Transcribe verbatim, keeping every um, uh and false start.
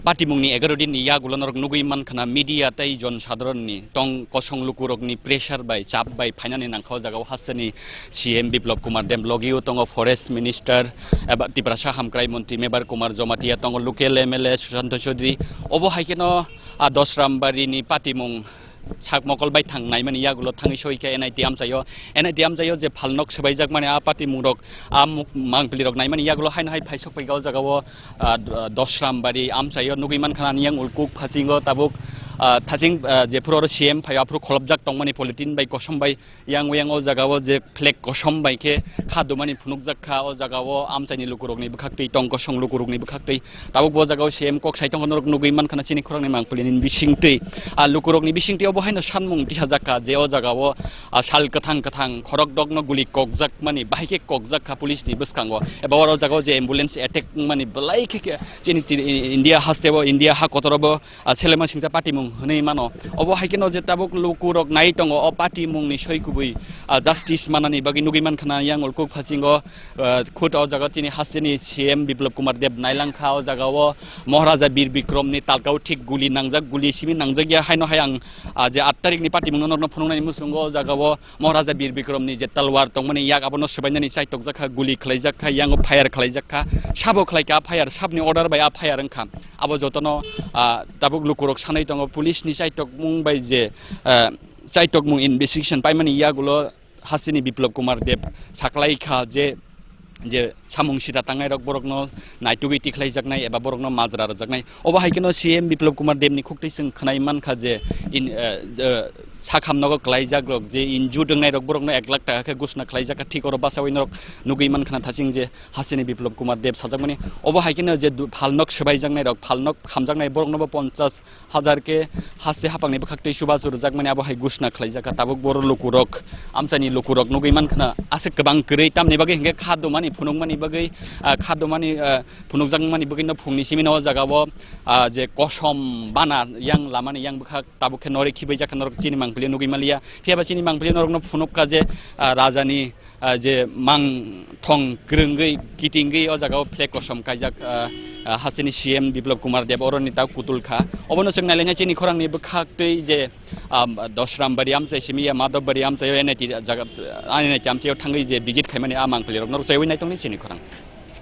Patimungni egaroh dinni yagulo norok nugwi mankha na media tei jon sadharonni tong kosong lukurokni pressure bai chap bai phainani nangkha o jagao hasteni C M Biplab Kumar Deb, logi o tongo Forest Minister eba Tiprasa Hamkrai Montri Mebar Kumar Jamatia, tongo local M L A Sushanta Chaudhary. Obo hai kheno a Dosrambarini patimung sak mokol bai thang naimani yagulo thangwi soi khe N I T amchaio, N I T amchaio je phalnok swbaijak mani a patimung rok a muk-, mangpili rok naimani yagulo haino hai phaisok paikha o jagao, ah, d-, Dosrambari amchaio nugwi mankha na niyang ulkuk phasingo tabuk, ah, thaching, ah, jephuru oro C M phaio aphuru kholopjak tongmani polythene bai kosom bai yang yang o jagao je flag kosom bai khe kha dumani phunukjak kha o jagao amchaini lukurokni bwkhaktwi tong kosong lukurokni bwkhaktwi. Tabuk bo jagao C M kok sai tongkha norok nugwi mankha na chini khorangni mangpili ni bisingtwi. A lukurokni bisingtwi obo haino sanmung tisajak kha je o jagao, a, sal kwthang kwthang khorok dokno guli kokjak mani bahai khe kokjak kha police ni bwskango. Eba oro jagao je ambulance attack wngmani belai khe khe chini ti-, India hasteo, India ha kotorobo, a, selema singsa patimung hwnwi mano. Obo hai kheno je tabuk lukurok nai tongo o patimungni soi kubui, a, justice manani bagwi nugwi mankha na yang ulkuk phasingo. Ah, khud o jaga chini hasteni C M Biplab Kumar Deb nailang kha o jagao Maharaja Bir Bikrom ni talkao thik guli nangjak, guli simi nangjak ya haino hai ang, ah, je aat tarikh ni patimung no norokno phunuknani muchungo o jagao Maharaja Bir Bikrom ni je talwar tongmani yak abono swbainani chaitokjak kha, guli khwlaijak kha, yango fire khwlaijak kha, sabo khwlai kha fire, sabni order bai a fire wngkha. Abo jotono, ah, tabuk lukurok sanai tongo police ni chaitokmung bai je, ah, chaitokmung investigation paimani yagulo hasteni Biplab Kumar Deb saklai kha je, je samung sita tangnai rok borokno naitugwi tikhlaijaknai eba borokno majra rwjaknai. Obo hai kheno C M Biplab Kumar Deb ni khuktwi chwng khwnai mankha je in, eh, je sakham nogo klaijak rok je injured wngnai rok borokno ek lakh taka khe gusna khlaijak kha, thik oro bachaui norok nugwi mankha na thaching je hasteni Biplab Kumar Deb sajakmani. Obo hai kheno je du-, phalnok swbaijaknai rok, phalnok khamjaknai borokno bo ponchas hajar khe haste hapangni bwkhaktwi chubachu rwjakmani abo hai gusna khlaijak kha. Tabuk boro lukurok, amchaini lukurok nugwi mankha na aswk kwbang kwrwi, tamni bagwi hinkhe kha dumani phunukmani bagwi, ah, kha dumani, ah, phunukjakmani bagwi no phungni simi no o jagao, ah, je kosom bana yang lamani yang bwkhak tabuk khe norwi khibaijak kha norok chini mangpili nugwi maliya. Phiya ba chini mangpili norokno phunuk kha je, ah, rajani ah, je mang thong kwrwngwi kitingwi o jagao flag kosom kaijak, ah, ah, hasteni C M Biplab Kumar Deb oroni ta kutul kha. Obono chwng nailaina chini khorangni bwkhaktwi je, ah, Dosrambari amchai simi ya Madhobbari amchaio N I T jaga, ah, N I T amchaio thangwi je visit khaimani a mangpili rokno rwchaiwi naitongni chini khorang.